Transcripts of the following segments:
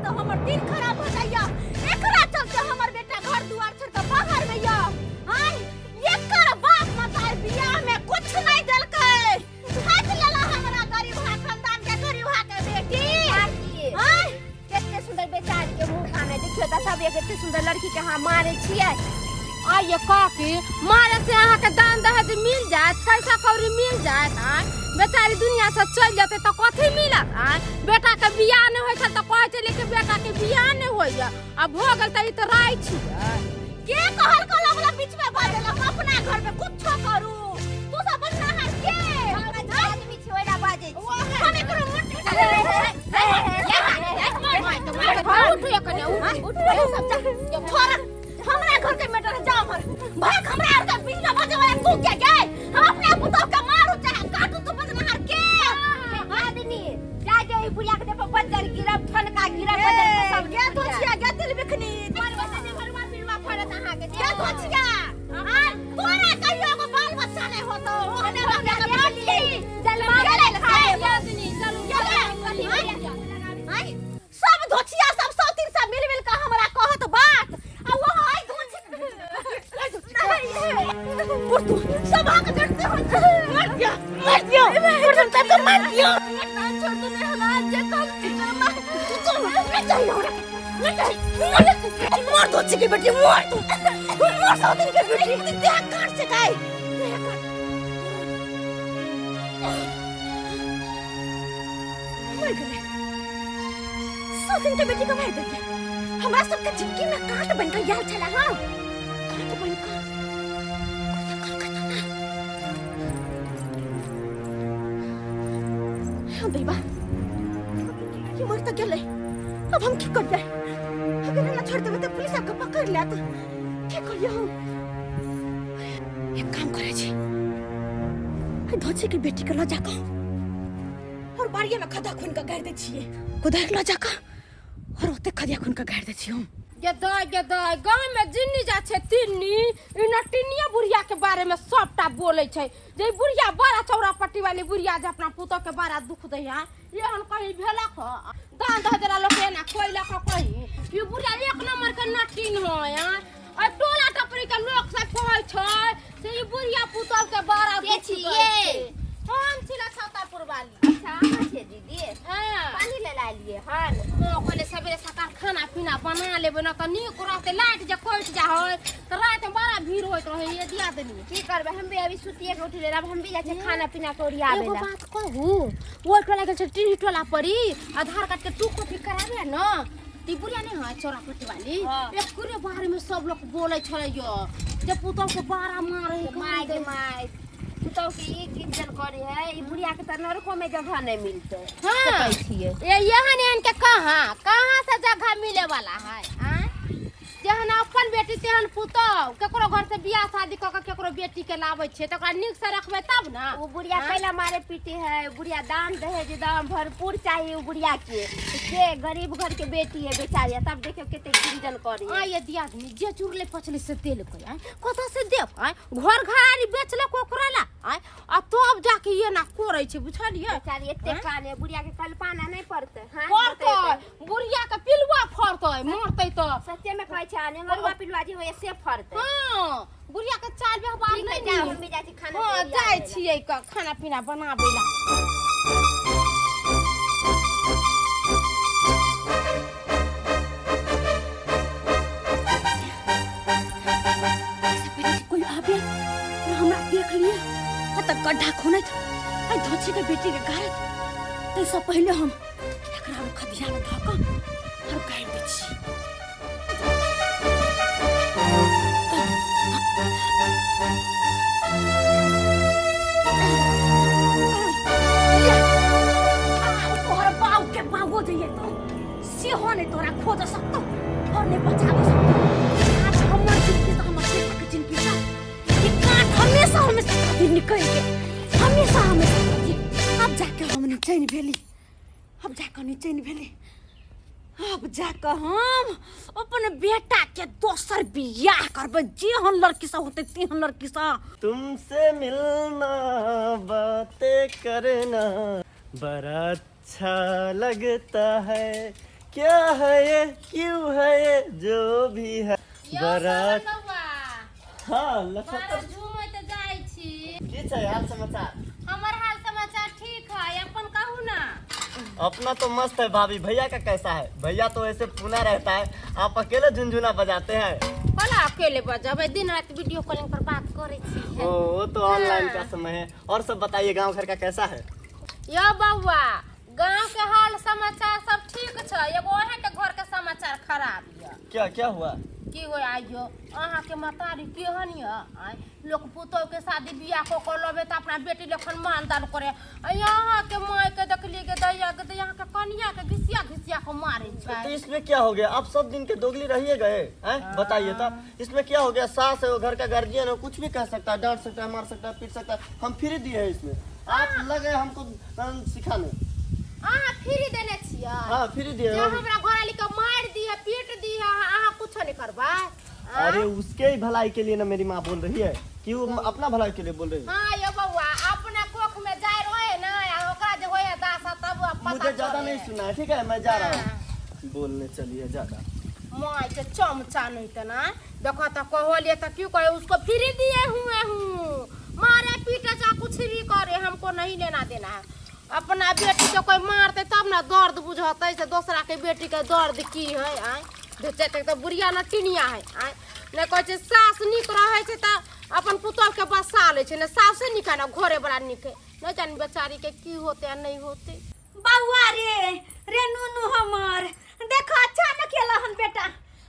तऽ हमर दिन खराब हो जाइया। एकरा चलते हमर बेटा घर दुआर छोड़ के बाहर में या। आय एकर बाप मतार बियाह में कुछ नहीं देलकै। ठक लेला हमरा गरीब हा खानदान के गरीब हा के बेटी। काकी, आय कते सुंदर बेचारी के मुंह खाना देखियो त सब एक एते सुंदर लड़की के अहाँ मारे छियै। आइए काकी, मारे से अहाँके दान दहेज मिल जायत, पैसा कौड़ी मिल जायत? आय बेचारी दुनिया से चलि जेतै तऽ कथी मिलत? आय बेटा के बियाह नहि होइ छल तऽ कहै छलै कि बेटा के बियाह नहि होइया, आ भऽ गेल तऽ ई तऽ राय छियै। के कहल कहल वाला बीच में बाजल, हम अपना घर में कुछो करू, तू सब बजनाहार के? हमरा जे आदमी छी ओहिना बाजै छी। हम एकरो मुट्ठी उठू कने, उठू। छोड़, हमरा घर के मैटर जा हमर भाग, हमरा आर के बीच में बजे वाला तू के गए? हम अपने पुतोह के मारू चाहे काटू, तू बजनाहार के? आदमी जा जे ई बुढ़िया के देखो, बज्जर गिरब, ठनका गिरब, बज्जर खसब। गे तो छिया गे तिल बिखनी, फड़त अहाँके गे तो छिया। आ तोरा कहियो एगो बाल बच्चा नहीं होतो, ओहने रहबे के बेटी जलमा गेलै खाए। चलू। आय सब धोछिया सब सौतीन सब मिल मिल के हमरा कहत बात, आ वो आई धोछी पुरतु सब आके डरते हो। मर गया, मर गया पुरतु, तब तो मर गया। छोड़ दे नहीं होला जे कल मां तू नहीं चाहिए हमरा, नहीं चाहिए। मर धोछी की बेटी, मर तू, मर सौतीन के बेटी, देह काट से काई देह काट। मर गए सौतीन के बेटी के मार देलिए। हमरा सबके जिंदगी में कांट बन के आयल छला। हाँ, कांट बन के हाँ दैबा, बेटी मर तऽ गेलै, अब हम की करियै? अगर हमरा छोड़ देबै तऽ पुलिस आबि कऽ पकड़ लेत। की करियै हम? एक काम करै छी, धोछी के बेटी के लऽ जाकऽ और बाड़िए में खद्दा खून के गाड़ि दै छियै। कोदारि लऽ जाकऽ और ओते खदिया खून के गाड़ि दै छियै हम। गे दाय, गे दाय, गाँव में जिन्नी जा छै तिन्नी, ई नटिनिया बुढ़िया के बारे में सबटा बोलै छै जे ई बुढ़िया बड़ा चौड़ा पट्टी वाली बुढ़िया जे अपना पुतोह के बड़ा दुख दै है। एहन कहीं भेलक ह? दान दह देला लोक एना कोइलक ह कहीं? ई बुढ़िया एक नंबर के नटिन है। आ टोला टपरी के लोक सब कहै छै से ई बुढ़िया पुतोह के बड़ा के दुख दै छियै? छै। हम छी छातापुर वाली। अच्छा, अहाँ छियै दीदी? हाँ। पानी ले लालियै हन? हाँ, पहिले सवेरे सकाल खाना पीना बना लेबै ने तऽ नीक रहतै। लाइट जे कटि जाइ है तऽ रातिमे बड़ा भीड़ होइत रहै ये दियादनी। की करबै, हम भी अभी सुतिए के उठले, अब हम भी जाइ छियै खाना पीना के ओरियाबै एगो ला। बात कहू, ओहि टोला गेल छै टीढ़ी टोला परी आधार कार्ड के टू कॉपी कराबे न ती बुढ़िया नहीं है चौरा पट्टी वाली। एकरे बारे में सब लोग बोले छलै यो जे पुतोह के बारा मारे। माय गे माय, पुतहु के ई किंजन करे है, ई बुढ़िया के तऽ नरको में जगह नहीं मिलते। हाँ। से कहै छियै। ये एहन एहन के कहाँ कहाँ से जगह मिले वाला है? आँय, जेहन अपन बेटी तेहन पुतोह। केकरो घर से बियाह शादी कऽ के केकरो बेटी के लाबै छियै तऽ ओकरा नीक से रखबै तब ने। वो बुढ़िया हाँ? कैला मारे पीटे है? बुढ़िया दान दहेज दाम भरपूर चाहिए वो बुढ़िया के। के गरीब घर के बेटी है बेचारी, तब देखियो कते गिंजन करे। आ ये दियादनी जे चुरले पचले से देलकै। आँय, कतऽ से देब? आँय, घर घरारी बेचलक ओकरा ला। आँय, आ तब जाके ये ना करै छै, बुझलियै? बेचारी एते हाँ? काने, बुढ़िया के कल्पना नहीं पड़ते। हाँ, फड़तै। बतेतै। बुढ़िया के पिलुआ फड़तै मरतै तऽ। सच्चे में कहै छै, नेंगरुआ पिलुआ जे होइए से फड़तै। हाँ, बुढ़िया के चाल व्यवहार ठीक है, नहीं जाओ, नीक। हम भी जाइ छी खाना हाँ, के जाइ ओरियाबै ला। छियै खाना पीना बनाबै ला। ऐसे पहिले कि कोई आबे और हमरा देख लिए आ तऽ गड्ढा खुनैत आ धोछी के बेटी के गाड़ैत, ताहिसँ पहिले हम एकरा खदिया में धऽ कऽ और गाड़ि दै छी। तोहर बाऊ के बाबो जइए तो सेहो नहि तोरा खोज सकतौ और नहि बचाबो सकतौ। आज हमर जिंदगी से हमर बेटा के जिंदगी से ई कांट हमेशा हमेशा खातिर निकल के हमेशा हमेशा खातिर। अब जाके हम निचैन भेली, अब जाके निचैन भेली। अब जाके हम अपन बेटा के दोसर बियाह करबै, जेहन लड़की सब होतै तेहन लड़की सब। तुमसे मिलना बातें करना बड़ा अच्छा लगता है, क्या है ये, क्यों है ये, जो भी है बड़ा। बौआ। हाँ लखन। बारह झूमैत जाइ छी। की छै हाल समाचार? हमर हाल समाचार ठीक है, अपन कहू ना। अपना तो मस्त है भाभी, भैया का कैसा है? भैया तो ऐसे पुना रहता है, आप अकेले झुनझुना बजाते हैं। भला अकेले बजबै, दिन रात वीडियो कॉलिंग पर बात करै छी। ओ वो तो ऑनलाइन का समय है। और सब बताइए, गांव घर का कैसा है? यो बौआ, गांव के हाल समाचार सब ठीक छै, एगो अहाँ के घर के समाचार खराब यऽ। क्या क्या हुआ? की हो आइयो, अहाँ के महतारी केहन यऽ? आँय, लोक पुतोह के शादी बियाह कऽ कऽ लबे तऽ अपना बेटी लखन मान दान करे, आ अहाँ के माय के देखलियै के दैया के दैया के कनिया के घिसिया घिसिया के मारे छै। तो इसमें क्या हो गया? आप सब दिन के दोगली रहिए गए हैं, बताइए तो इसमें क्या हो गया? सास है, वो घर का गार्जियन है, कुछ भी कह सकता है, डांट सकता है, मार सकता है, पीट सकता है। हम फिर दिए हैं इसमें, आप लगे हमको सिखाने। अहाँ फ्री देने छियै? हाँ, फिर दिए जे हैं। हमरा घरवाली के मारि दिए, पीट दिए, अहाँ कुछो नहीं करबै? आँय? अरे उसके ही भलाई के लिए ना मेरी माँ बोल रही है, कि वो अपना भलाई के लिए बोल रही है। हाँ यो बौआ, अपना कोख में जाय रहे ना, आ ओकरा जे होय दासा तब पता मुझे ज्यादा चले। नहीं सुना है, ठीक है, मैं जा रहा हूँ, बोलने चलिए ज्यादा। माय के चमचा नहीं त ना देखो तो कहलिए तो क्यों कहे उसको फ्री दिए हुए हूँ, मारे पीटे चाहे कुछ भी करे, हमको नहीं लेना देना है। अपना बेटी के कोई मारते तब ना दर्द बुझते, से दोसरा के बेटी के दर्द की है? आय बेचे तक तो बुढ़िया न टिनिया है। आय नहीं कहै छै सास नीक रहै छै तऽ अपन पुतोह के बसा लै छै ने, सासे नीक है ना घरे बड़ा नीक है, नहीं जानी बेचारी के की होते आ नहीं होते। बौआ रे, रे नुनू हमर, देखो अच्छा न केला हन बेटा।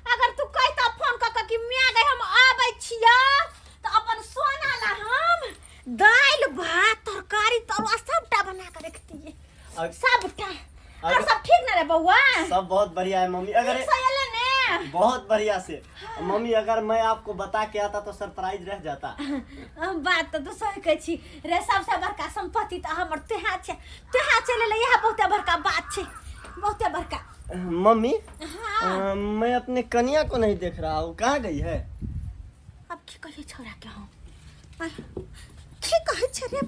अगर तू कहता फोन क के कि माय गई हम आबै छियै, तऽ अपन सोना ला हम दालि भात तरकारी तरुआ सबटा बना के रखतियै। सबटा। और सब ठीक ना रे बौआ? सब बहुत बढ़िया है मम्मी। अगर ठीक से एले ने? बहुत बढ़िया से मम्मी, अगर मैं आपको बता के आता तो सरप्राइज रह जाता। बात तऽ तू सही कहै छी रे, सबसे बड़का संपत्ति तऽ हमर तेहा छै, तेहा चलि एलै, इएह बहुते बड़का बात छै, बहुते बड़का। मम्मी। हाँ। मैं अपने कनिया को नहीं देख रहा हूँ, कहाँ गई है? अब की कहिए छोरा के हम? आय, की कहै छै रे,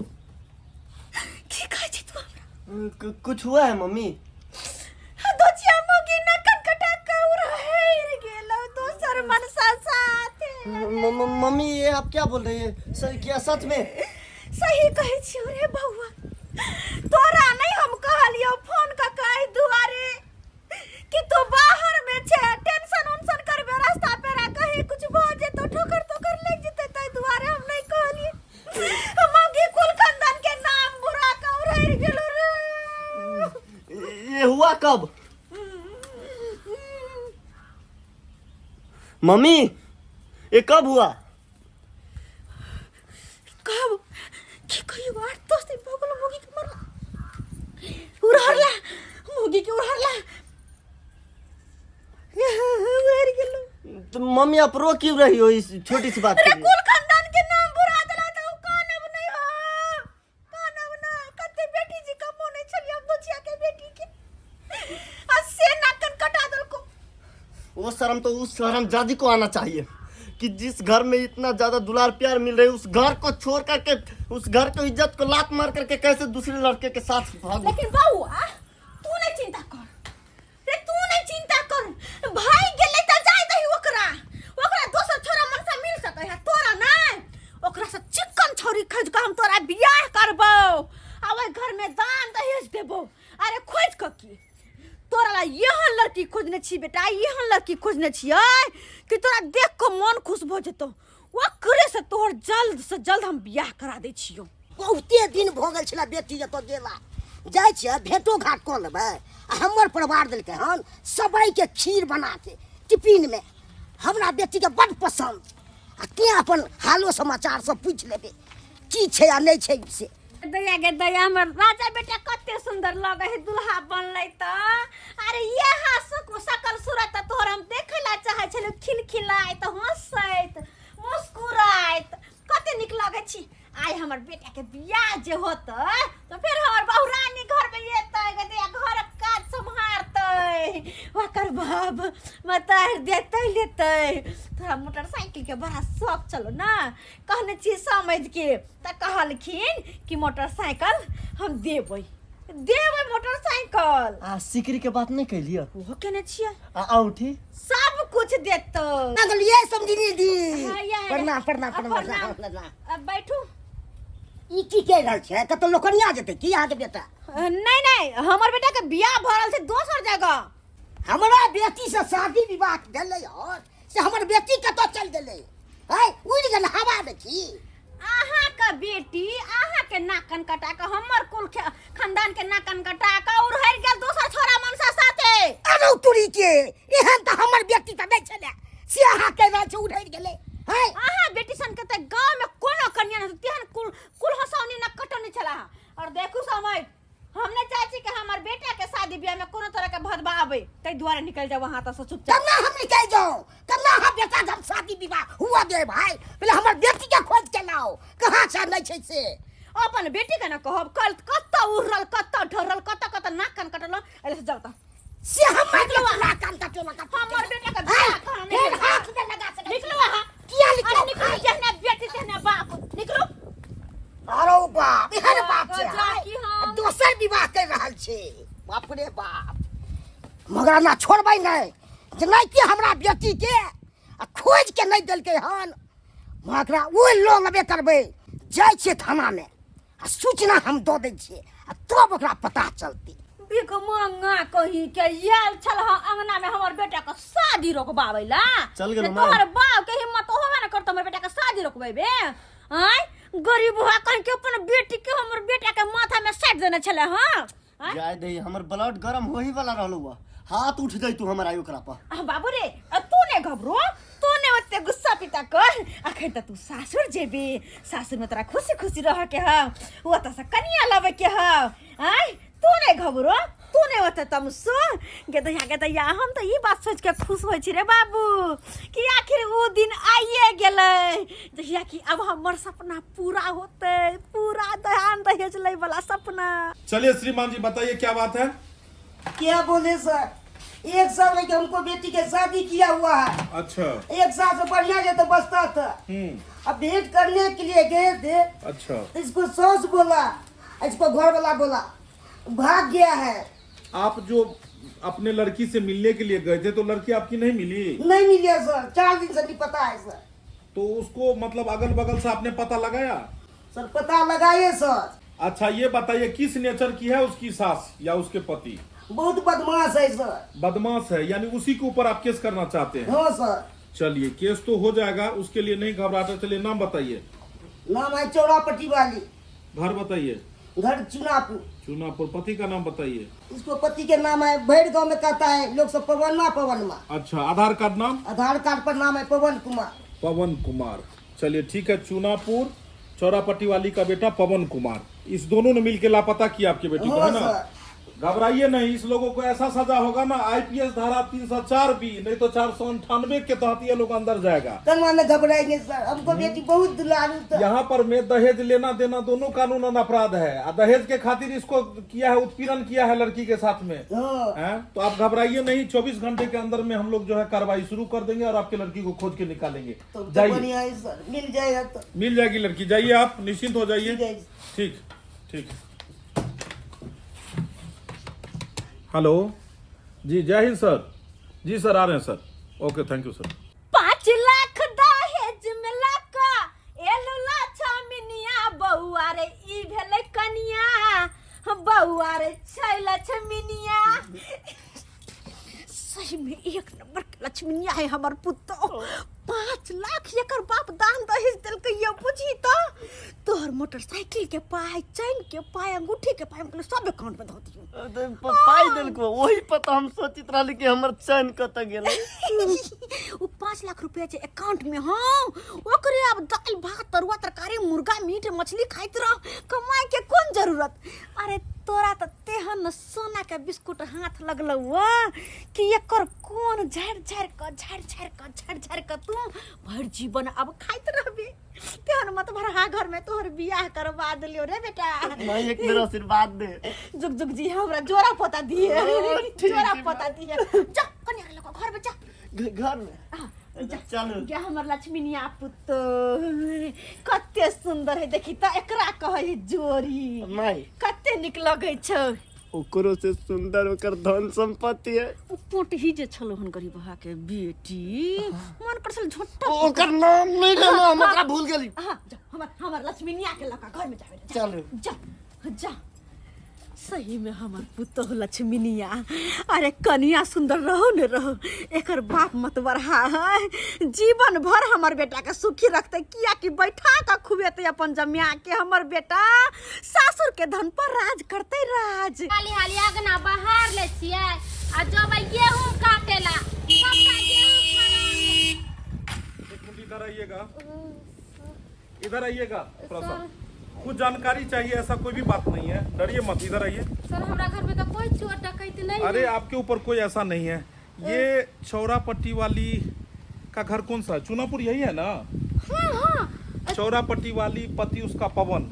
की कहै छै तू हमरा? कुछ हुआ है मम्मी? दोचिया मोगी न कनकटा कौर हेर गेलो दोसर मनसा साथे। मम्मी, ये आप क्या बोल रही है? सर, क्या सच में? सही कहै छियौ रे बौआ, तोरा नहीं हम कहलियौ फोन क कहि दुआरे कि तू बाहर में छे, टेंशन उनसन करबे, रास्ता पेरा कहीं कुछ भ जेतो, ठोकर तोकर लागि जेतै, ताहि दुआरे हम नहीं कहलियै। मौगी कुल खानदान के नाम बुरा क उड़ैर गेलो रे। ये हुआ कब मम्मी? ये कब हुआ? कब की कहियो, 8-10 दिन भऽ गेल मौगी के मरला, उड़हरला मौगी के, उड़हरला उड़ि गेलो। तो मम्मी, आप रो क्यों रही हो इस छोटी सी बात के अरे लिए? कुल खानदान के नाम बुरा देला तऽ ओ कानब नहि हो, कानब ना? कते बेटी जी कमौने छलियै हम दोचिया के बेटी के, आ से नाकन कटा देलको। वो शर्म तो उस शर्म को आना चाहिए कि जिस घर में इतना ज्यादा दुलार प्यार मिल रही है, उस घर को छोड़ करके, उस घर को इज्जत को लात मार करके कैसे दूसरे लड़के के साथ भाग। लेकिन बौआ, तू नहीं चिंता कर रे, तू नहीं चिंता कर। भाई गेलै तऽ जाय दही ओकरा, ओकरा दोसर छोरा मनसा मिल सकै है, तोरा नहीं। ओकरा से चिकन छोरी खोज कऽ हम तोरा बियाह करबौ आ ओहि घर में दान दहेज देबौ। अरे खोज कऽ की, तोरा ला एहन लड़की खोजने छी बेटा, एहन लड़की खोजने छियै कि तोरा देख कऽ मन खुश भऽ जेतौ। ओकरे से तोहर जल्द से जल्द हम बियाह करा दै छियौ। बहुते दिन भऽ गेल छलै बेटी एतऽ गेला, जाइ छियै भेंटो घाट कऽ लेबै। आ हमर परिवार देलकै हन सबैके खीर बनाके टिफिनमे, हमरा बेटीके बड्ड पसन्द, आ तेँ अपन हालो समाचार सब पूछि लेबै की छै आ नहि छै से। दया गे दया, हमर राजा बेटा कते सुंदर लगे है दुल्हा बनलै तऽ। अरे यह सकल सूरत तऽ तोहर हम देखै ला चाहै छलहुँ, खिलखिलाइत हँसैत मुस्कुराइत कते नीक लगै छी। आइ हमर बेटा के बियाह जे होतै तऽ फेर हमर बहुरानी घर में एतै गे दया, घरक काज सम्हारतै, ओकर बाप मतार देतै लेतै। तोरा मोटरसाइकिल के बड़ा शौक छलो ना, कहने छी समझ के तऽ कहलखिन कि मोटरसाइकिल हम देबै। देबै मोटरसाइकिल। आ सिकरी के बात नहीं कैलियो? ओहो केने छियै। आ औठी? सब कुछ देतौ। लगलियै समझिनी दी। हाँ, या, या। प्रणाम प्रणाम। आ, प्रणाम प्रणाम। प्रणाम। अब बैठू। ई की कहि रहल छै? कतौ लोकनिया जेतै की अहाँके बेटा? नहीं नहीं, हमर बेटा के बियाह भऽ रहल छै दोसर जगह। हमरा बेटी से शादी विवाह भेलै हन से हमर बेटी कतऽ चलि गेलै? है उड़ि गेल हवा देखी। अहाँ के बेटी अहाँ के नाक कान कटा के, हमर कुल खानदान के नाक कान कटा के उड़हरि गेल दोसर छोरा मनसा साथे। अरे तुरी के, एहन तऽ हमर बेटी तऽ नहि छलै से अहाँ कहि रहल छै उड़हरि गेलै। है अहाँ बेटी सन के तऽ गाँव में कोनो कन्या नहीं, तेहन कुल कुल हसौनी न कटौनी छला। और देखू समय, हम नहीं चाहे छी कि हमर बेटा के शादी ब्याह में कोनो तरह के भदवा आबे, ताहि दुआरे निकल जाओ वहां तऽ चुपचाप। कन्ना हम निकल जाओ? कन्ना हम बेटा के हम शादी विवाह हुआ दे भाई? पहले हमर बेटी के खोज के लाओ, कहाँ छै नहीं छै से। अपन बेटी के न कहब कल कतऽ उड़ल, कतऽ ढरल, कतऽ कतऽ नाक कान कटल, एले से जाओ तऽ। से हमर बेटा नाक कान कटे लगा। हमर बेटा के बियाह कहाँ नहीं फेर भेल। हाथ में लगा सकै। निकलो अहाँ। किया निकलो? अरे निकलो, जेहने बेटी तेहने बाप, निकलो। अरे बाप, एहन बाप छै। जा की हम। दोसर विवाह कर रहल छै। बाप रे बाप, मगर ना छोड़बै नहि जेना कि हमरा बेटी के आ खोज के नहि देलकै हन, मगरा ओ लऽ लेबे करबै। जाइ छियै थानामे आ सूचना हम दऽ दै छियै आ तब ओकरा पता चलतै। भीख मांगा कहीं के आयल छल हँ अंगना में हमर बेटा के शादी रोकबाबै ला। चल गेलौ से माय। तोहर बाप के हिम्मत होबे न करतो हमर बेटा के शादी रोकबेबे। आँय गरीब हुआ कहीं के अपन बेटी के हमर बेटा के माथा में साटि देने छले हँ। आँय? जाय दे, हमर ब्लड गरम होही वाला रहलो हुआ, हाथ उठ जाई तू हमरा ओकरा पर। आ बाबू रे, आ तू ने घबरो, तू ने ओते गुस्सा पिता कर। अखन त तू सासुर जेबे, सासुर में तोरा खुशी खुशी रह के ह, ओतऽ से कनिया लबे के ह। आँय तू ने घबरो, तू ने ओते तमसो। गेदैया गेदैया, हम तऽ ई बात सोच के खुश होइ छी रे बाबू कि आखिर उ दिन आइए गेलै जहिया कि अब हमर सपना पूरा होतै, पूरा दहान दहेज लै वाला सपना। चलिए श्रीमान जी, बताइए क्या बात है? क्या बोले सर, एक साल लेके हमको बेटी के शादी किया हुआ है। अच्छा। एक साल से बढ़िया जो तो बसता था। अब भेंट करने के लिए गए थे। अच्छा। तो इसको सौस बोला, इसको घर वाला बोला, भाग गया है। आप जो अपने लड़की से मिलने के लिए गए थे तो लड़की आपकी नहीं मिली? नहीं मिली है सर, 4 दिन से नहीं पता है सर। तो उसको मतलब अगल बगल से आपने पता लगाया? सर पता लगाए सर। अच्छा ये बताइए, किस नेचर की है उसकी सास या उसके पति? बहुत बदमाश है सर। बदमाश है, यानी उसी के ऊपर आप केस करना चाहते हैं? हाँ सर। चलिए केस तो हो जाएगा, उसके लिए नहीं घबराते। चलिए नाम बताइए। नाम है चौरापट्टी वाली। घर बताइए। घर चुनापुर। चुनापुर। पति का नाम बताइए। इसको पति के नाम है भैर गांव में कहता है लोग सब पवनमा पवनमा। अच्छा, आधार कार्ड नाम? आधार कार्ड पर नाम है पवन कुमार। पवन कुमार, चलिए ठीक है। चुनापुर चौरापट्टी वाली का बेटा पवन कुमार, इस दोनों ने मिलके लापता किया आपकी बेटी को, है ना? सर। घबराइए नहीं, इस लोगों को ऐसा सजा होगा ना, आईपीएस धारा 304 बी नहीं तो 498 के तहत ये लोग अंदर जाएगा। कन्वा में घबराएंगे सर, हमको बेटी बहुत दुलारू था। यहाँ पर में दहेज लेना देना दोनों कानूनन अपराध है, और दहेज के खातिर इसको किया है, उत्पीड़न किया है लड़की के साथ में। हाँ। हैं? तो आप घबराइए नहीं, 24 घंटे के अंदर में हम लोग जो है कार्रवाई शुरू कर देंगे और आपकी लड़की को खोज के निकालेंगे। तो जाइए। बढ़िया है सर, मिल जाएगा तो। मिल जाएगी लड़की, जाइए आप निश्चिंत हो जाइए। ठीक है। ठीक ठीक। हेलो जी, जय हिंद सर। जी सर आ रहे हैं sir. Okay thank you sir. 5 lakh दहेज में लका एलो लाछा मिनिया, बउआ रे ई भेलै कनिया, बउआ रे छै लक्ष्मीनिया। सही में एक नंबर के लक्ष्मीनिया है हमर पुतोह। 5 लाख एकर बाप दान दहेज देलकै ये, बुझी तो तोहर मोटरसाइकिल के पाई, चैन के पाई, अंगूठी के पाई, हम सब अकाउंट में धो दियो। तो पाई देलको, वही पता हम सोचित रहली कि हमर चैन कतऽ गेलै। उ 5 लाख रुपया जे अकाउंट में हौ, ओकरे अब दाल भात तरुआ तरकारी मुर्गा मीट मछली खाइत रह, कमाए के कोन जरूरत। अरे तोरा त तेहन सोना के बिस्कुट हाथ लगलौ कि एकर कोन झाड़ि झाड़ि क झाड़ि झाड़ि क झाड़ि झाड़ि क तू भरि जीवन अब खाइत रहबे। तेहन मत भरहा घर में तोहर बियाह करवा देलियो रे बेटा। नहीं एक मेरा आशीर्वाद दे। जुग जुग जी हमरा जोरा पोता दिए। ठीक जोरा है। पोता दिए। जा कन्या के लऽ कऽ घर में जा। घर में? चलू। गे हमर लक्ष्मीनिया पुतोह, कते सुंदर है, देखी त एकरा कहै है जोड़ी। माई, कते नीक लगै छौ। ओकरो से सुंदर ओकर धन संपत्ति है। ओ पोटही जे छलो हन गरीबहा के बेटी, मन कर छल झोंटा। ओकर नाम नहीं लेना, हम ओकरा भूल गेली। हाँ, जा, हमर हमर लक्ष्मीनिया के लका घर में जाबे। चलू। जा जा। सही में हमर पुतोह लक्ष्मीनिया, अरे कनिया सुंदर रहो न रहो, एकर बाप मत बढ़ा है, जीवन भर हमर बेटा के सुखी रखते, किया कि बैठा के खुएते अपन जमिया के, हमर बेटा सासुर के धन पर राज करते राज। हाली हाली अगना बहार ले छियै आ जब गेहूं काटेला सबटा गेहूं खराब। एक मिनट इधर आइएगा, इधर आइएगा थोड़ा सा, कुछ जानकारी चाहिए, ऐसा कोई भी बात नहीं है, डरिए मत, इधर आइए। सर, हमरा घर में तो कोई चोर डकैत नहीं। अरे आपके ऊपर कोई ऐसा नहीं है। ये चौरा पट्टी वाली का घर कौन सा है? चुनापुर यही है ना? हाँ हाँ। चौरा पट्टी वाली, पति उसका पवन,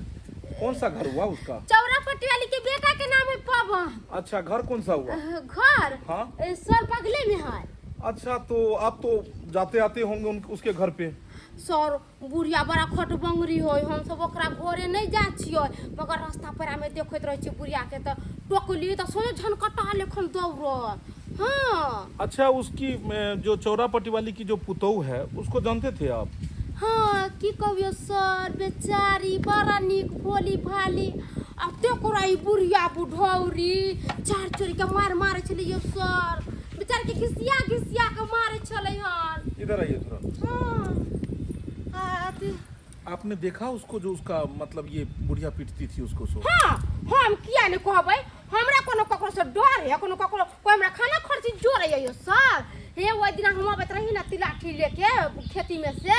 कौन सा घर हुआ उसका? चौरा पट्टी वाली के बेटा के नाम है पवन। अच्छा, घर कौन सा हुआ? घर? हाँ। सर, बगले में है। अच्छा, तो आप तो जाते आते होंगे उन, उसके घर पे? सर, बुढ़िया बड़ा खटबंगरी होय, हम सब ओकरा घरे नहीं जा छियै, मगर रास्ता पेरा में देखैत रहै छियै बुढ़िया के, तऽ टोकली तऽ सोझे झनकटा लेखन दौड़त। हाँ। अच्छा, उसकी जो चौरा पट्टी वाली की जो पुतोह है, उसको जानते थे आप? हाँ, की कहियो सर, बेचारी बड़ा नीक भोली भाली, आ तेकरा ई बुढ़िया बुढ़ौरी चार चोरी के मार मारे छलै यौ सर, बेचारी के घिसिया घिसिया के मारे छलै हन। इधर आइए थोड़ा। हाँ, आ अथी आपने देखा उसको, जो उसका मतलब ये बुढ़िया पीटती थी उसको सो? हाँ, हम किया नहीं कहबै, हमरा कोनो ककरो से डर है? कोनो ककरो कोई हमरा खाना खर्ची जोड़े यौ सर? हे, ओहि दिना हम अबैत रही ना तिलाठी लेके खेती में से,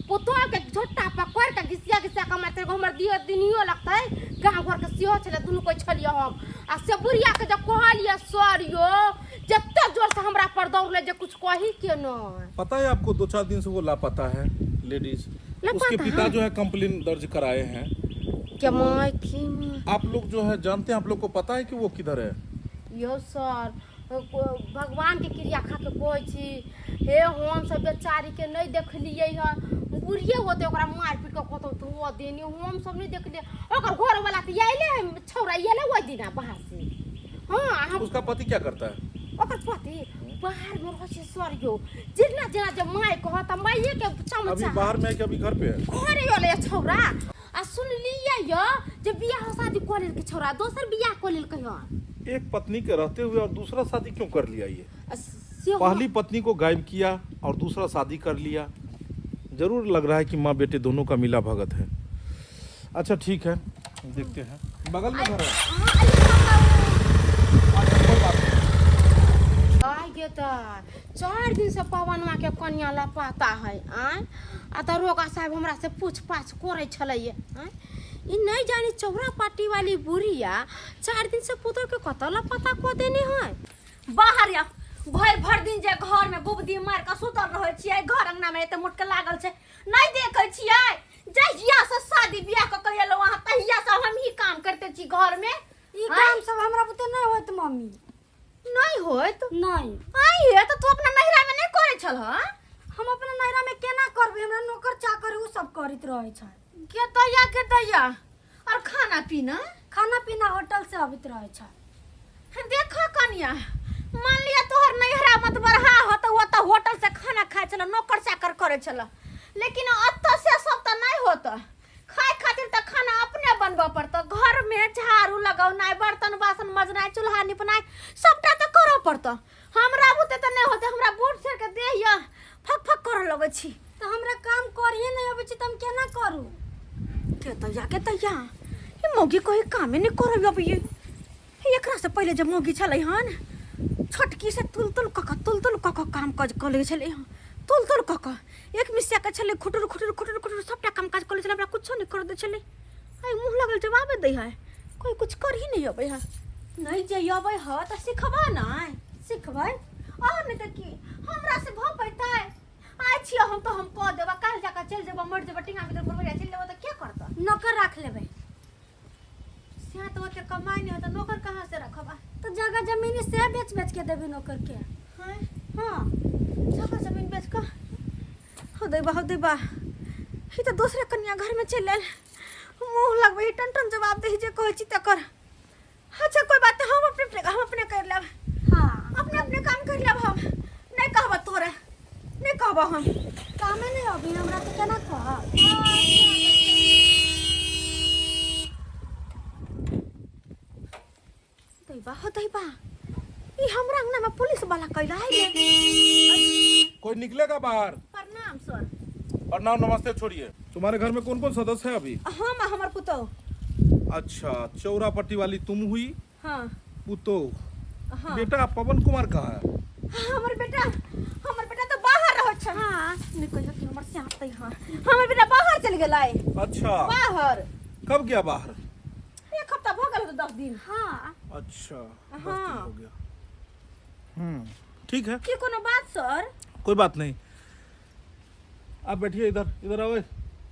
पुतोह के झोटा पकड़ के घिसिया घिसिया के मारते, हमर दियो दिनियो लगतै, गाँव घर के सेहो छलै, दुनू कोइ छलियै हम, आ से बुढ़िया के जब कहलियै सर यो, जते जोर से हमरा पर दौड़ले जे कुछ कही के नहीं। पता है आपको, 2-4 दिन से वो लापता है लेडीज। लापता उसके पिता है? जो है कंप्लेन दर्ज कराए हैं। के माय की माय। आप लोग जो है जानते हैं, आप लोग को पता है कि वो किधर है? यो सर, भगवान के क्रिया खा के कहै छी, हे हम सब बेचारी के नहीं देखलियै हन, बुढ़िए होते ओकरा मारि पीट के कतौ धो देनी, हम सब नहीं देखलियै। ओकर घर वाला तऽ आयले है, छौड़ा आयले ओहि दिना बाहर से। हाँ, हम उसका पति क्या करता है? ओकर पति बाहर में रहै छै सर यो, जेना जेना जे माय कहत माइये के चमचा। अभी बाहर में है कि अभी घर पे है? घरे अलै छौड़ा, आ सुनलियै यो जे बियाह शादी कऽ लेलकै छौड़ा, दोसर बियाह कऽ लेलकै हन। एक पत्नी के रहते हुए और दूसरा शादी क्यों कर लिया ये? आ से पहली पत्नी को गायब किया और दूसरा शादी कर लिया, जरूर लग रहा है कि माँ बेटे दोनों का मिला भगत है। अच्छा ठीक है, देखते हैं, बगल में घर है। अच्छा, कोई बात नहीं। आइ गे तऽ 4 दिन से पवनवा के कनिया लापता है। आँय, आ दरोगा साहब हमरा से पूछ पाछ करै छलै। आँय, ई नहीं जानी चौरा पाटी वाली बुढ़िया 4 दिन से पुतोह के कतऽ लापता कऽ देने है। बाहर या भरि भरि दिन जे घर में गुबदी मार के सुतल रहै छियै, घर अंगना में एते मोटके लागल छै, नहीं देखै छियै? जहिया से शादी बियाह कऽ के एलहुँ अहाँ, तहिया से हम ही काम करते छी घर में। ई काम सब हमरा बुते नहीं होत मम्मी। नहीं होत? नहीं। आई हे, तऽ तू अपना नैहरा में नहीं करै छल हँ? हम अपना नैहरा में केना करबै, हमरा नौकर चाकर उ सब करैत रहै छै। के दैया, के दैया? और खाना पीना? खाना पीना होटल से अबैत रहै छै। देखो कनिया, मान लिया तोहर नैहरा मत बढ़ा हो तऽ ओतऽ होटल से खाना खाइ छल, नौकर चाकर करै छल, लेकिन ओतऽ से सब तऽ नहीं होत। खाय खातिर तऽ खाना अपने बनबऽ पड़तौ, घर में झाड़ू लगौनाइ, बर्तन बासन मजनाइ, चूल्हा निपनाइ, सबटा तऽ करऽ पड़तौ। हमरा बुते तऽ नहि होतै, हमरा बूढ़ छेड़ के देह यऽ फक फक करऽ लगै छी। तऽ हमरा काम करिए नहीं अबै छै तऽ हम केना करू? के तैया, के तैया, ई मौगी कोई कामे नहीं करब अब। ये एकरा से पहिले जे मौगी छलै हन छोटकी, से तुल तुल कऽ कऽ, तुल तुल कऽ कऽ काम काज कऽ लै छलै हन, तुल तुल कऽ कऽ एक मिसिया के छलै, खुटुर खुटुर खुटुर खुटुर सबटा काम काज कऽ लै छलै, हमरा कुछो नहि कर दै छलै। आइ मुँह लगल जवाबे दै है, कोई कुछ कर ही नहीं अबै है। नहीं जे अबै है तऽ सिखबा नहि? सिखबै। और नहि तऽ की, हमरा से भऽ पैतै? आइ छियै हम तऽ हम कऽ देबऽ, काल्हि जाकऽ चलि जेबऽ, मरि जेबऽ, टींगा भीतर भुरभुरिया चलि जेबऽ तऽ के करतऽ? नौकर राख लेबै। से तऽ ओते कमाइ नहि होतऽ, नौकर कहाँ से रखबा? तऽ जगह जमीन से बेच बेच के देबै नौकर के। हाँ? हाँ। जगह जमीन बेच कऽ? हो दैबा हो दैबा ई तऽ दोसरे कनिया घरमे चलि आयल मुँह लगबै है टन टन जवाब दै जे कहै छी तकर अच्छा कोई बात नहीं हम अपने अपने हम अपने कर लेब हाँ अपने अपने काम कर लेब हम नहीं कहब तोरा नहीं कहब हम कामे नहीं अभी हमरा तऽ केना कहब दैबा हो दैबा ई हमरा अंगना में पुलिस वाला कैला है रे कोई निकलेगा बाहर प्रणाम सर प्रणाम नमस्ते छोड़िए तुम्हारे घर में कौन कौन सदस्य है अभी हम आ हमर पुतोह अच्छा चौरा पट्टी वाली तुम हुई हाँ पुतो हाँ बेटा पवन कुमार कहाँ है हमर बेटा हमर बेटा तो बाहर रहै छै हां नहीं कहियो कि हमर से आते हां हमर बेटा बाहर चल गेलै अच्छा बाहर कब गया बाहर एक हफ्ता भ गेल 10 दिन हाँ अच्छा 10 दिन हाँ। हो गया ठीक है की कोनो बात सर कोई बात नहीं आप बैठिए इधर इधर आओ ए।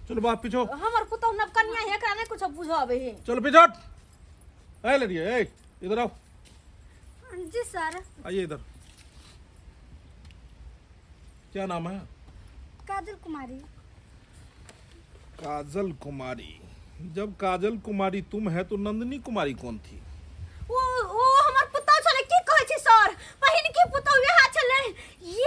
चलो बाप पीछो हमर पुतोह नव कन्या है एकरा नहीं कुछ बुझाबे है चलो पीछो हट। ए लड़िए ए इधर आओ जी सर आइए इधर क्या नाम है काजल कुमारी काजल कुमारी जब काजल कुमारी तुम है तो नंदिनी कुमारी कौन थी ओ ओ हमर पुतोह छले की कहै छी सर पहिन के पुतोह वएह छले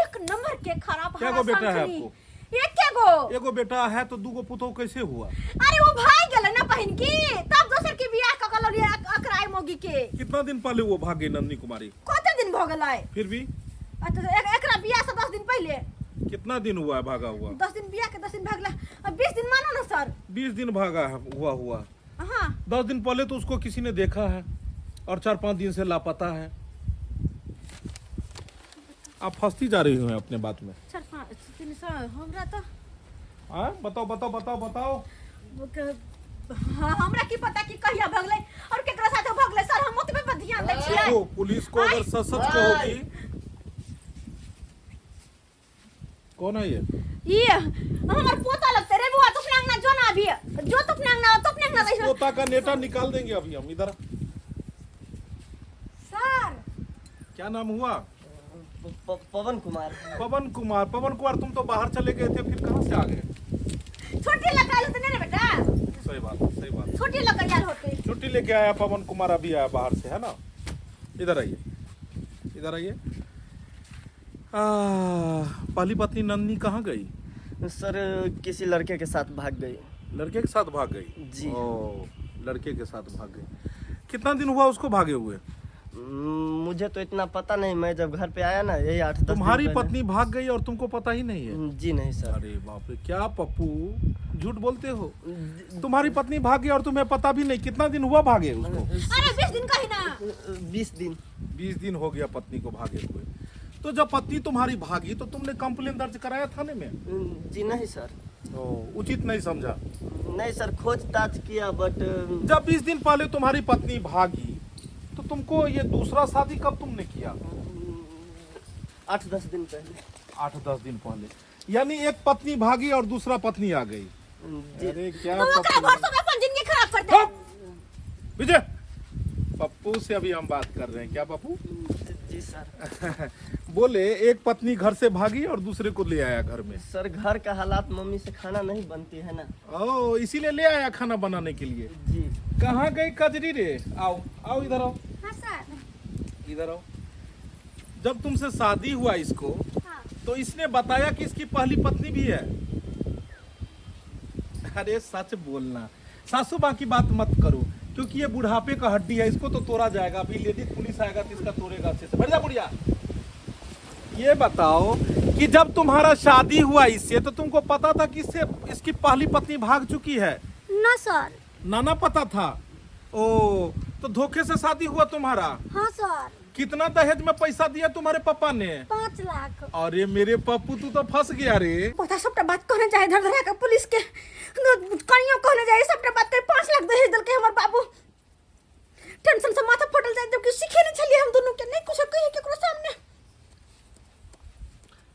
एक नंबर के खराब क्या गो बेटा है आपको? एके गो एगो बेटा है तो दूगो पुतोह कैसे हुआ अरे वो भाग गेलै ना पहिन की तब दोसर के बियाह क के ललियै अकराय मौगी के कितना दिन पहले वो भाग गई नंदिनी कुमारी कते दिन भ गेलै फिर भी अच्छा एकरा बियाह से 10 दिन पहले कितना दिन हुआ है भागा हुआ 10 दिन बियाह के 10 दिन भागला 20 दिन मानो ना सर 20 दिन भागा है हुआ हुआ हाँ 10 दिन पहले तो उसको किसी ने देखा है और 4-5 दिन से लापता है आप फंसती जा रही हो अपने बात में 4 5 3 सौ हमरा तो हाँ बताओ बताओ बताओ बताओ हाँ हमरा की पता कि कहिया भगलै और केकरा साथे भगलै सर हम ओतबे पर ध्यान दै छियै देखो पुलिस को अगर सच सच कहोगी कौन है ये ई हमर पोता लगते रे बुआ तो अपना अंगना जो ना अभी जो तो अपना अंगना तो अपना अंगना दै पोता का नेटा निकाल देंगे अभी हम इधर सर क्या नाम हुआ पवन कुमार पवन कुमार पवन कुमार तुम तो बाहर चले गए थे फिर कहाँ से आ गए छोटी लगा होते नहीं रे बेटा सही बात है, सही बात है। छोटी लगा यार होते छुट्टी लेके आया पवन कुमार अभी आया बाहर से है ना इधर आइए इधर आइए पहली पत्नी नंदनी कहाँ गई सर किसी लड़के के साथ भाग गई लड़के के साथ भाग गई जी। ओ लड़के के साथ भाग गई कितना दिन हुआ उसको भागे हुए मुझे तो इतना पता नहीं मैं जब घर पे आया ना यही 8-10 दिन तुम्हारी पहले। पत्नी भाग गई और तुमको पता ही नहीं है जी नहीं सर अरे बाप रे क्या पप्पू झूठ बोलते हो तुम्हारी पत्नी भाग गई और तुम्हें पता भी नहीं कितना दिन हुआ भागे उसको अरे 20 दिन कही ना 20 दिन 20 दिन हो गया पत्नी को भागे हुए तो जब पत्नी तुम्हारी भागी तो तुमने कंप्लेन दर्ज कराया थाने में जी नहीं सर ओ, उचित नहीं समझा नहीं सर खोज ताज किया बट जब 20 दिन पहले तुम्हारी पत्नी भागी तो तुमको ये दूसरा शादी कब तुमने किया 8-10 दिन पहले 8-10 दिन पहले यानी एक पत्नी भागी और दूसरा पत्नी आ गई जी अरे क्या तो ओकरा पप्पू। घर सब अपन जिंदगी खराब कर दे विजय पप्पू से अभी हम बात कर रहे हैं क्या पप्पू जी सर बोले एक पत्नी घर से भागी और दूसरे को ले आया घर में सर घर का हालात मम्मी से खाना नहीं बनती है ना ओ इसीलिए ले आया खाना बनाने के लिए जी कहाँ गई कजरी रे आओ आओ इधर आओ हाँ सर इधर आओ जब तुमसे शादी हुआ इसको हाँ तो इसने बताया कि इसकी पहली पत्नी भी है अरे सच बोलना सासू माँ की बात मत करो क्योंकि ये बुढ़ापे का हड्डी है इसको तो तोड़ा जाएगा अभी लेडीज पुलिस आएगा तो इसका तोड़ेगा अच्छे से बढ़ जा बुढ़िया ये बताओ कि जब तुम्हारा शादी हुआ इससे तो तुमको पता था कि इससे इसकी पहली पत्नी भाग चुकी है ना सर नाना पता था ओ तो धोखे से शादी हुआ तुम्हारा हाँ सर कितना दहेज में पैसा दिया तुम्हारे पापा ने 5 लाख अरे मेरे पप्पू तू तो फंस गया रे पता सबटा बात कहने जाए धर धरा के पुलिस के कनियो कहने जाए सबटा बात कर 5 लाख दहेज देलकै हमर बाबू टेंशन से माथा फटल जाए जबकि सीखे नहीं छलिए हम दोनों के नहीं कुछ कहे केकरो सामने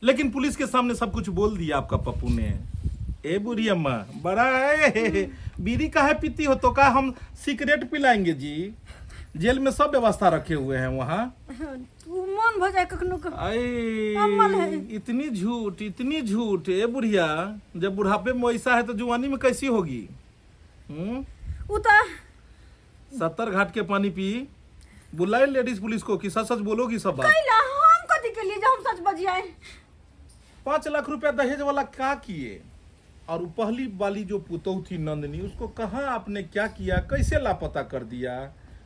लेकिन पुलिस के सामने सब कुछ बोल दिया आपका पप्पू ने ए बुढ़ी अम्मा बड़ा है बीड़ी काहे पीती हो तो का हम सिगरेट पिलाएंगे जी जेल में सब व्यवस्था रखे हुए हैं वहाँ तू मन मन भऽ जाय कखनो के अम्मल है। आई इतनी झूठ, इतनी झूठ। ए बुढ़िया, जब बुढ़ापे में वैसा है तो जुआनी में कैसी होगी? हम्म उ तऽ 70 घाट के पानी पी। बुलाए लेडीज पुलिस को कि सच सच बोलोगी सब बात? कैला हम कथी के लिए जे हम सच बजियाए? 5 लाख रुपया दहेज वाला का किए? और वो पहली वाली जो पुतोह थी नंदनी, उसको कहाँ आपने क्या किया, कैसे लापता कर दिया,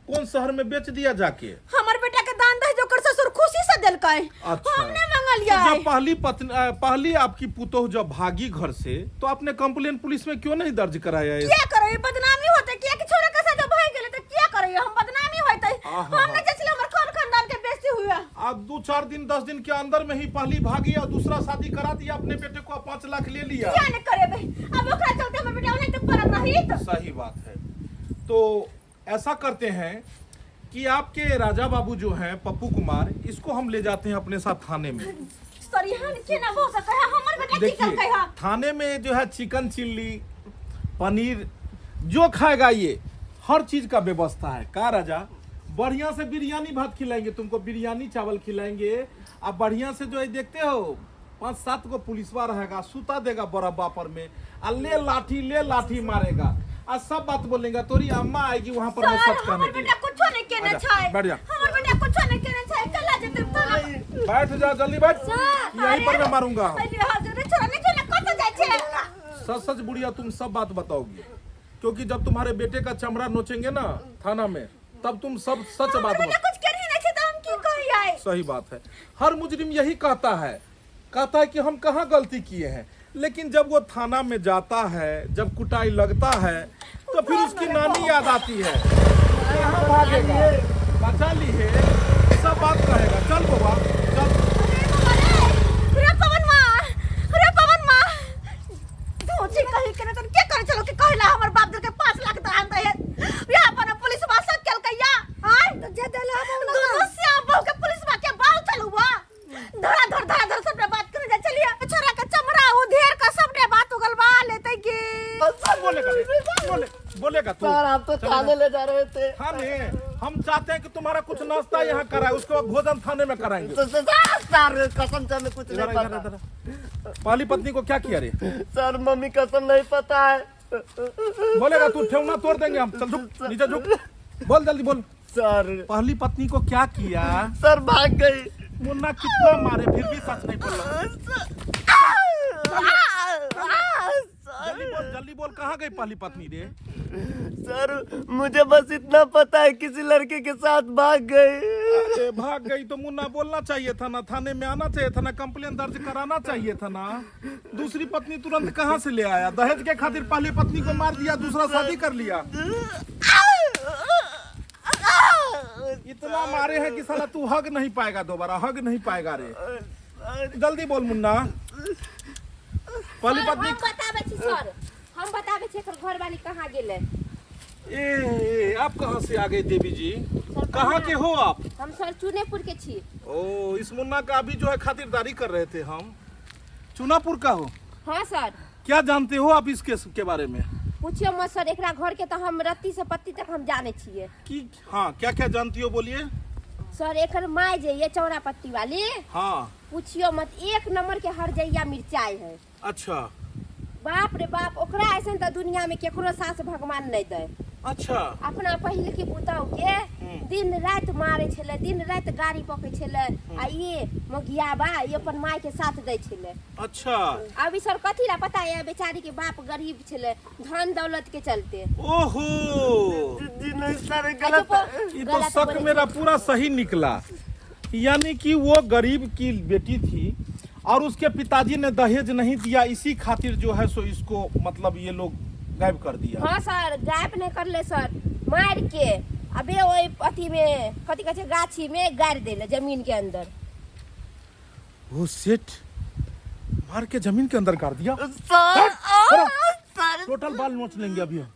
कौन शहर में बेच दिया जाके? हमर बेटा के दान दहेज ओकर ससुर खुशी से देलकै। अच्छा। हम नहि मंगलियै। तो जब पहली पत्नी, पहली आपकी पुतोह जब भागी घर से, तो आपने कंप्लेन पुलिस में क्यों नहीं दर्ज कराया? किया करे, बदनामी होते। किया कि छोरा के साथ भाग गेलै त किया करे, हम बदनामी होते। आहा। हम नहि चाहै छलियै हमर खान खानदान के बेइज्जती हुए। आप 2-4 दिन 10 दिन के अंदर में ही पहली भागी और दूसरा शादी करा दिया अपने बेटे को, 5 लाख ले लिया। किया नहीं करेबै, अब ओकरा चलते हमर बेटा ओनाहिते पड़ल रही त। सही बात है। तो ऐसा करते हैं कि आपके राजा बाबू जो हैं पप्पू कुमार, इसको हम ले जाते हैं अपने साथ थाने में। सर, यहाँ केना भऽ सकै है? हमर बेटा की देखिए, केलकै है? थाने में जो है चिकन चिल्ली पनीर जो खाएगा, ये हर चीज का व्यवस्था है। का राजा, बढ़िया से बिरयानी भात खिलाएंगे तुमको, बिरयानी चावल खिलाएंगे। आप बढ़िया से जो है देखते हो, 5-7 को पुलिसवा रहेगा, सुता देगा बरब्बा पर में, आ ले लाठी, ले लाठी मारेगा, आ सब बात बोलेगा। तोरी अम्मा आएगी वहां पर में सर, सच कहने हमर के बेटा लिए। कुछो नहीं केने आजा, छै। बैठ जा। हमर बेटा कुछो नहीं केने छै, कला जेतै थाना। बैठ जा, जल्दी बैठ, यहीं पर मैं मारूंगा। अरे हजूर, छोरा नहीं छोरा, कत जाइ छै? सच सच बुढ़िया तुम सब बात बताओगी, क्योंकि जब तुम्हारे बेटे का चमड़ा नोचेंगे ना थाना में, तब तुम सब सच हमर बात बेटा कुछ केने नहीं छै त हम की कहियै? सही बात है। हर मुजरिम यही कहता है, कहता है कि हम कहाँ गलती किए हैं, लेकिन जब वो थाना में जाता है, जब कुटाई लगता है, तो फिर उसकी नानी याद आती है। कहाँ भागेगा, बचा ली है, सब बात कहेगा। चल बाबा चल। रे पवन माँ, रे पवन माँ, धोची कही के तन के करे चलो के कहला हमर बाप दल के 5 लाख दान दे या अपन पुलिस बा सब केलकै या आय तऽ जे देला हम दोनों श्याम बहू के पुलिस बा के बाल चलुआ धरा धर धरा धर सबने बात करे जा। चलिए, छोरा के चमड़ा उधेर के सबने बात उगलवा लेते के। बोलेगा रे, बोले बोलेगा तू? सर, आप तो थाने ले जा रहे थे। थाने? हम चाहते हैं कि तुम्हारा कुछ नाश्ता यहाँ कराए, उसके बाद भोजन थाने में कराएंगे। सर, कसम से हमें कुछ इधर नहीं आ, इधर आ, पता। इधर आ। पहली पत्नी को क्या किया रे? सर, मम्मी कसम नहीं पता है। बोलेगा तू? ठेवना तोड़ देंगे हम। चल झुक, नीचे झुक, बोल, जल्दी बोल। सर। पहली पत्नी को क्या किया? सर, भाग गई। मुन्ना कितना मारे फिर भी सच नहीं बोल रहा। जल्दी बोल, जल्दी बोल, कहाँ गई पहली पत्नी रे? सर, मुझे बस इतना पता है, किसी लड़के के साथ भाग गई। अरे भाग गई तो मुन्ना बोलना चाहिए था ना, थाने में आना चाहिए था ना, कंप्लेन दर्ज कराना चाहिए था ना। दूसरी पत्नी तुरंत कहाँ से ले आया? दहेज के खातिर पहली पत्नी को मार दिया, दूसरा शादी कर लिया। इतना मारे हैं कि साला तू हग नहीं पाएगा, दोबारा हग नहीं पाएगा रे। जल्दी बोल मुन्ना, पहली सर, पत्नी। हम बताबै छी सर, हम बताबै छी एकर घरवाली कहाँ गेलै। ए, ए, आप कहाँ से आ गए देवी जी? कहाँ के हो आप? हम सर चुनेपुर के छी। ओ, इस मुन्ना का अभी जो है खातिरदारी कर रहे थे हम। चुनापुर का हो? हाँ सर। क्या जानते हो आप इस केस के बारे में? पूछियो मत सर, एकरा घर के तऽ हम रत्ती से पत्ती तक हम जानै छियै। कि हाँ, क्या क्या जानती हो, बोलिए। सर, एकर माय जे ये चौरा पट्टी वाली, पूछियो मत, एक नंबर के हरजैया मिरचाई है। बाप रे बाप, ओकरा ऐसन तऽ दुनिया में केकरो सास भगवान नहीं दे। अपना पहिल के पुतहु के दिन राति मारे छलै, दिन राति गाड़ी पकै छलै, आ ये मोगियाबा ये अपन माय के साथ दै छलै। अभी सर कथी ला पता है? बेचारी के बाप गरीब छलै, धन दौलत के चलते। ओहो। जी नहीं सर, गलत। ये तो शक मेरा पूरा सही निकला, यानी कि वो गरीब की बेटी थी और उसके पिताजी ने दहेज नहीं दिया, इसी खातिर जो है सो इसको मतलब ये लोग गायब कर दिया। हाँ सर, गायब नहीं करले सर, मार के अबे ओहि अथी में कथी कहै छै, गाछी में गाड़ि देले जमीन के अंदर। वो सेठ, मार के जमीन के अंदर गाड़ दिया। Sir, sir. टोटल बाल नोच लेंगे अभी हम।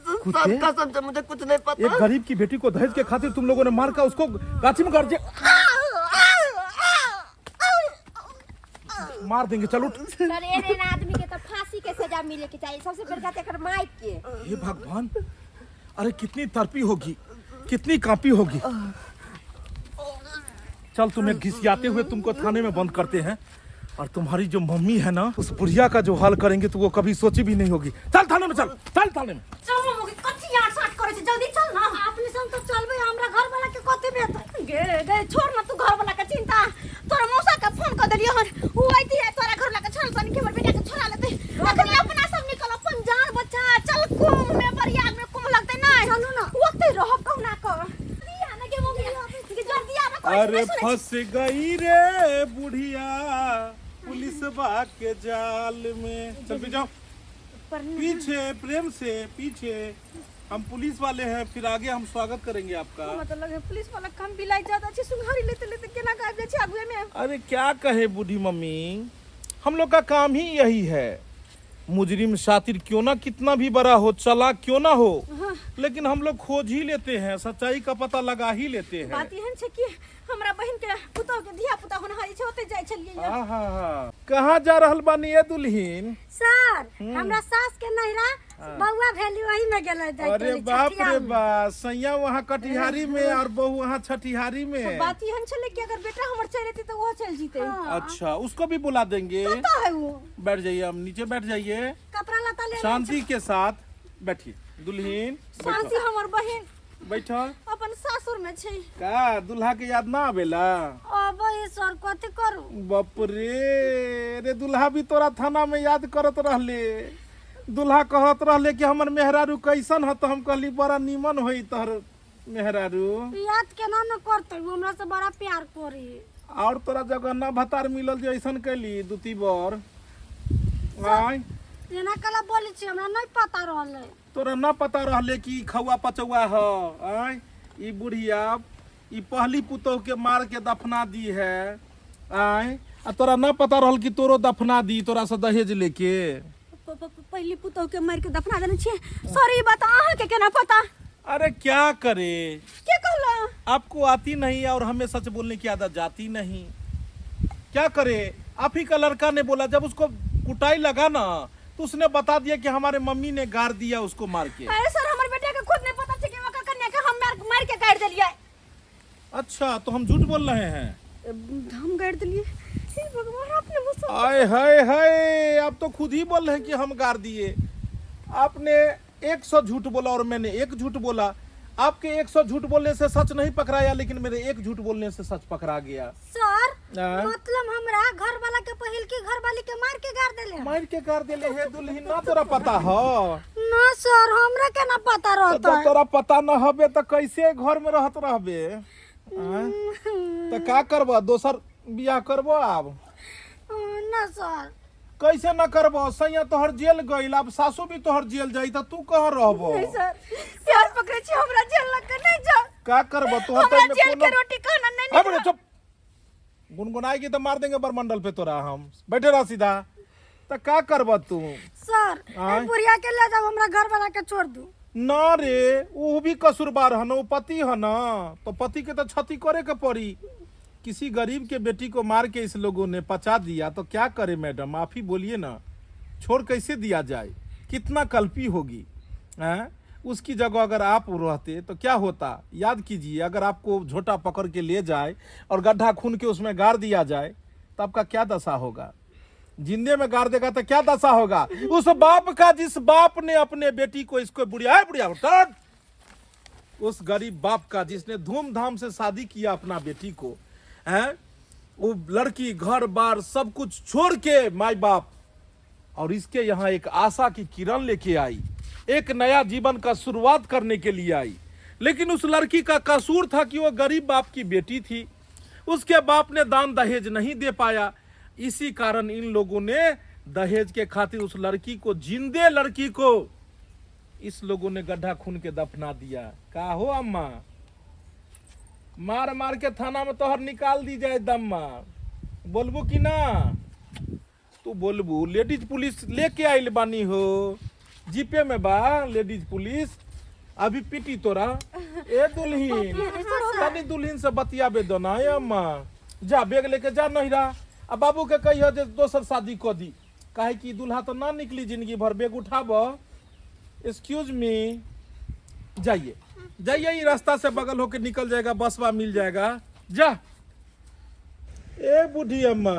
सर, कुत्ते? कसम से मुझे कुछ नहीं पता। एक गरीब की बेटी को दहेज के खातिर तुम लोगों ने मार का उसको गाछी में गाड़ दिया। मार देंगे, चल उठ। सर, एहन एहन आदमी के तऽ फांसी के सजा मिले के चाहिए, सबसे बड़का तऽ एकर माय के। हे भगवान, अरे कितनी तड़पी होगी, कितनी कांपी होगी। चल तुम्हें घिसियाते हुए तुमको थाने में बंद करते हैं और तुम्हारी जो मम्मी है ना उस बुढ़िया का जो हाल करेंगे तो वो कभी सोची भी नहीं होगी। चल थाने में, चल चल थाने में। चल मम्मी, कथी यार साट करे छै, जल्दी चल ना। अपने संग तो चलबै, हमरा घर वाला के कथी भेतै? गे गे, छोड़ ना तू घर वाला के चिंता। तोरा मौसा के फोन कर देलियो हन, उ आइती है तोरा घर वाला के छोड़ तनी के हमर बेटा के छोड़ा लेते। अखनी अपना सब निकल, अपन जान बचा चल। कुंभ में, प्रयाग में कुंभ लगते ना, चलू ना। ओते रहब कहुना क दिया ना। गे मम्मी गे, जल्दी आबे। अरे फंस गई रे बुढ़िया पुलिस के जाल में। चल भी जाओ पीछे, प्रेम से पीछे। हम पुलिस वाले हैं, फिर आगे हम स्वागत करेंगे आपका। मतलब है पुलिस वाला कम बिलाई ज्यादा छै, सुंघारी लेते लेते केना गायब जाइ छै आगुए में। अरे क्या कहे बूढ़ी मम्मी, हम लोग का काम ही यही है। मुजरिम शातिर क्यों ना कितना भी बड़ा हो, चला क्यों ना हो, लेकिन हम लोग खोज ही लेते हैं, सच्चाई का पता लगा ही लेते हैं। बात एहन छै कि हमरा बहिन के पुतोह के धिया पुता होनहारी छै, ओते जाइ छलियै। आहा, कहाँ जा रहल बानी ये दुल्हीन? सर, हमरा सास के नैहरा बउआ भेली, वही में गेलै जाइ। अरे बाप रे बा, सैया वहाँ कटिहारी में और बहू वहाँ छठिहारी में। बात एहन छलै कि अगर बेटा हमर चलि एतै तऽ ओहो चलि जीतै। अच्छा, उसको भी बुला देंगे। कतऽ है वो? बैठ जाइए, हम नीचे बैठ जाइए। कपड़ा लत्ता ले। शांति के साथ बैठिए दुल्हीन। शांति हमर बहिन बैठो। अपन सासुर में छै। का दुल्हा के याद ना आवेला? अब सर, कथी करू? बाप रे रे, दुल्हा भी तोरा थाना में याद करत रहले। दुल्हा कहत रहले कि हमर मेहरारू कैसन ह, तो हम कहली बड़ा नीमन होई तोहर मेहरारू। याद केना न करतै, उ हमरा से बड़ा प्यार करी। और तोरा जगह ना भतार मिलल जे ऐसन कैली दुती बर आय? एना कला बोलै छी? हमरा नहीं पता रहलै। तोरा ना पता रहले कि ई खौआ पचौआ ह? आय, ई बुढ़िया ई पहली पुतोह के मार के दफना दी है। आय, आ तोरा ना पता रहल कि तोरो दफना दी तोरा से दहेज लेके? पहली पुतोह के मार के दफना देने छियै सर, ई बात अहाँ के केना पता? अरे क्या करे। के कहला? आपको आती नहीं और हमें सच बोलने की आदत जाती नहीं, क्या करे। आप ही का लड़का ने बोला, जब उसको कुटाई लगा ना तो उसने बता दिया कि हमारे मम्मी ने गार दिया उसको मार के। अरे सर, हमर बेटा के खुद नहीं पता छै कि ओकर कन्या के हम मार मार के गाड़ि देलियै। अच्छा, तो हम झूठ बोल रहे हैं? हम गाड़ि देलियै? हे भगवान, अपने मुँह। आय हाय हाय, आप तो खुद ही बोल रहे हैं कि हम गार दिए। आपने 100 झूठ बोला और मैंने एक झूठ बोला। आपके 100 झूठ बोलने से सच नहीं पकड़ाया, लेकिन मेरे एक झूठ बोलने से सच पकड़ा गया। सर, हाँ? मतलब हमरा घर वाला के पहिल के घर वाली के मार के गाड़ देले? मार के गार देले हे दुल्हन, ना तोरा पता हो? ना सर, हमरा के ना पता तो रहता। तोरा पता न हबे तो कैसे घर में रहत रहबे? आँय? तो का करब, दोसर बियाह करबो आब? ना सर। कैसे न करबो? सैया तोहर जेल गइल, अब सासू भी तोहर जेल जाई त तू कहाँ रहबो? नहीं सर, प्यार पकड़े छी, हमरा जेल लग के नहीं जाओ। का करबो तोहर? हमरा तो जेल के रोटी खाना नहीं। हाँ, बोले चुप। गुनगुनाएगी तो मार देंगे बरमंडल पे तोरा हम। बैठे रह सीधा। त का करब तू? सर, आँय? ए बुढ़िया के ले जाओ, हमरा घर वाला के छोड़ दू। ना रे, वो भी कसूरवार है ना, वो पति है ना, तो पति के तो क्षति करे के पड़ी। किसी गरीब के बेटी को मार के इस लोगों ने पचा दिया तो क्या करे मैडम, आप ही बोलिए ना, छोड़ कैसे दिया जाए? कितना कल्पी होगी हैं? उसकी जगह अगर आप रहते तो क्या होता? याद कीजिए, अगर आपको झोटा पकड़ के ले जाए और गड्ढा खून के उसमें गाड़ दिया जाए तो आपका क्या दशा होगा? जिंदे में गाड़ देगा तो क्या दशा होगा उस बाप का, जिस बाप ने अपने बेटी को इसको बुढ़िया है, बुढ़िया उठा। उस गरीब बाप का जिसने धूमधाम से शादी किया अपना बेटी को, हैं, वो लड़की घर बार सब कुछ छोड़ के माई बाप और इसके यहाँ एक आशा की किरण लेके आई, एक नया जीवन का शुरुआत करने के लिए आई। लेकिन उस लड़की का कसूर था कि वो गरीब बाप की बेटी थी, उसके बाप ने दान दहेज नहीं दे पाया। इसी कारण इन लोगों ने दहेज के खातिर उस लड़की को, जिंदे लड़की को इस लोगों ने गड्ढा खून के दफना दिया। का हो अम्मा, मार मार के थाना में तोहर निकाल दी जाए दम्मा, बोलबू कि ना तू? बोलबू? लेडीज पुलिस लेके आइल बानी हो, जीपे में बा लेडीज पुलिस, अभी पीटी तोरा। ए दुल्हीन, तनी दुल्हीन से बतियाबे दो ना। ए अम्मा, जा बैग लेके जा नहिरा आ बाबू के कहियो जे दोसर शादी कऽ दी, काहे कि दुल्हा तो ना निकली जिंदगी भर। बैग उठाब। एक्सक्यूज मी, जाइए जाइए, ये रास्ता से बगल होके निकल जाएगा, बसवा मिल जाएगा, जा। ए बूढ़ी अम्मा,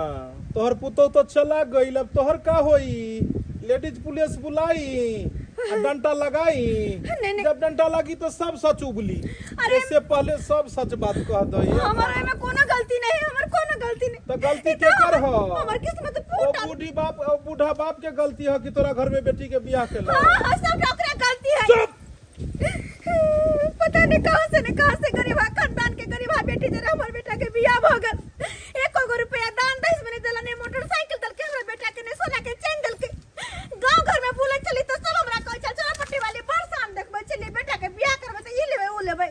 तोहर पुतोह तो चला गईल, अब तोहर का होई? लेडीज पुलिस बुलाई आ डंटा लगाई। नहीं, नहीं। जब डंटा लगी तो सब सच उबली। अरे- इससे पहले सब सच बात कह दही। हमर एमे कोनो गलती नहीं, हमर कोनो गलती नहीं। तो गलती ई तो के कर हो? हमर किस्मत ओ फूटल। बूढ़ी बाप, ओ बूढ़ा बाप के गलती है कि तोरा घर में बेटी के बियाह केलक? हाँ हाँ, सब ओकरे गलती है। चुप! पता नहीं कहाँ से ने कहाँ से गरीबा खानदान के गरीबा बेटी जरा हमर बेटा के बियाह भ गेल, एको गो रुपया दान दहेज में नहीं देला, ने मोटरसाइकिल देलके हमरा बेटा के, ने सोना के चैन देलके। गांव घर में बोले चली तो सब हमरा कहै छल चोरा पट्टी वाली बड़ शान देखबै छली, बेटा के बियाह करबै तऽ ई लेबै ओ लेबै,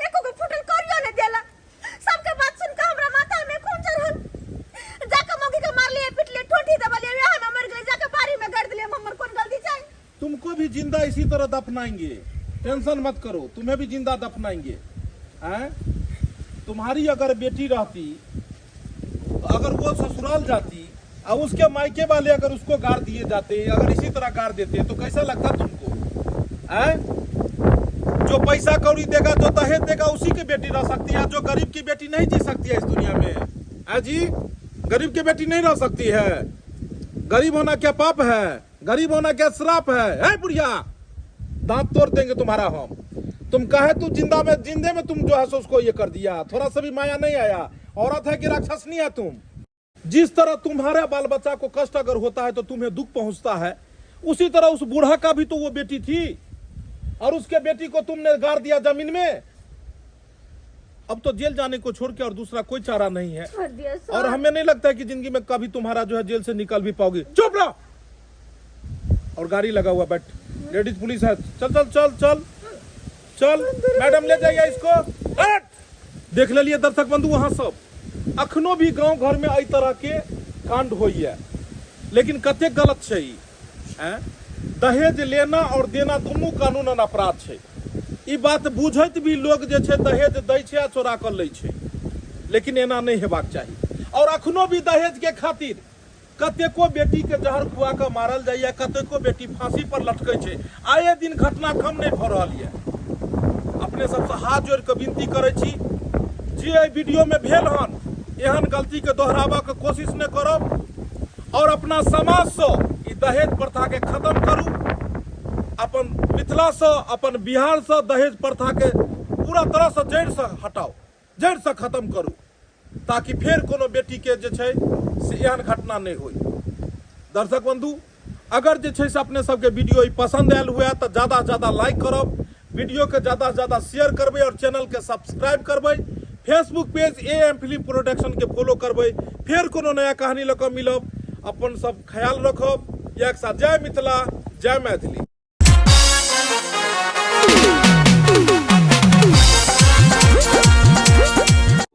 एको गो फूटल करियो नहीं देला। सबके बात सुन के हमरा माथा में खून चढ़ल, जाके मौगी के मारलिए पिटलिए ठोठी दबलिए, वएह में मर गेलै, जाके बाड़ी में गाड़ि देलिए। हमर कोन गलती छै? तुमको भी जिंदा इसी तरह दफनाएंगे, टेंशन मत करो, तुम्हें भी जिंदा दफनाएंगे। हैं? तुम्हारी अगर बेटी रहती तो अगर वो ससुराल जाती और उसके मायके वाले अगर उसको गार दिए जाते, अगर इसी तरह गार देते तो कैसा लगता तुमको? हैं? जो पैसा कौड़ी देगा, जो दहेज देगा, उसी की बेटी रह सकती है। जो गरीब की बेटी नहीं जी सकती है इस दुनिया में। है जी, गरीब की बेटी नहीं रह सकती है। गरीब होना क्या पाप है? गरीब होना क्या श्राप है? है बुढ़िया, दांत तोड़ देंगे तुम्हारा हम। तुम कहे तू जिंदा में, जिंदे में तुम जो है सो उसको ये कर दिया, थोड़ा सा भी माया नहीं आया। औरत है कि राक्षसनी है तुम? जिस तरह तुम्हारे बाल बच्चा को कष्ट अगर होता है तो तुम्हें दुख पहुंचता है, उसी तरह उस बूढ़ा का भी तो वो बेटी थी और उसके बेटी को तुमने गाड़ दिया जमीन में। अब तो जेल जाने को छोड़ के और दूसरा कोई चारा नहीं है। छोड़ दिया सर। और हमें नहीं लगता है कि जिंदगी में कभी तुम्हारा जो है जेल से निकल भी पाओगी। चुप रहो और गाड़ी लगा हुआ बैठ, लेडीज पुलिस है, चल चल चल चल चल, मैडम ले जाइए इसको। हट! देख ले लिए दर्शक बंधु, वहां सब अखनो भी गांव घर में एहि तरह के कांड होइए, लेकिन कतेक गलत छै ई, हैं? दहेज लेना और देना दुनू कानूनन अपराध छै। ई बात बुझैत भी लोग जे छै दहेज दै छै आ चोरा कऽ लै छै, लेकिन एना नहि हेबाक चाही। और अखनो भी दहेज के खातिर कतेको बेटी के जहर खुआ कऽ मारल जाइए, कतेको बेटी फांसी पर लटकै छै। आए दिन घटना कम नहि भऽ रहल यऽ। अपने सबसँ हाथ जोड़ि कऽ विनती करै छी, जे एहि वीडियो में भेल हन एहन गलती के दोहराबऽ के कोशिश नहि करब और अपना समाजसँ ई दहेज प्रथा के खत्म करू। अपन मिथिलासँ, अपन बिहारसँ दहेज प्रथा के पूरा तरहसँ जड़िसँ हटाउ, जड़िसँ खत्म करू, ताकि फेर कोनो बेटीके जे छै से एहन घटना नहि होइ। दर्शक बंधु, अगर जे छै से अपने सबके वीडियो ई पसंद आयल हुए तऽ ज़्यादा से ज़्यादा लाइक करब, वीडियो के ज़्यादा से ज़्यादा शेयर करबै और चैनल के सब्सक्राइब करबै। Facebook page A M film production के फॉलो करबै। फेर कोनो नया कहानी लऽ कऽ मिलब। अपन सब ख्याल रखब। एक साथ जय मिथिला, जय मैथिली।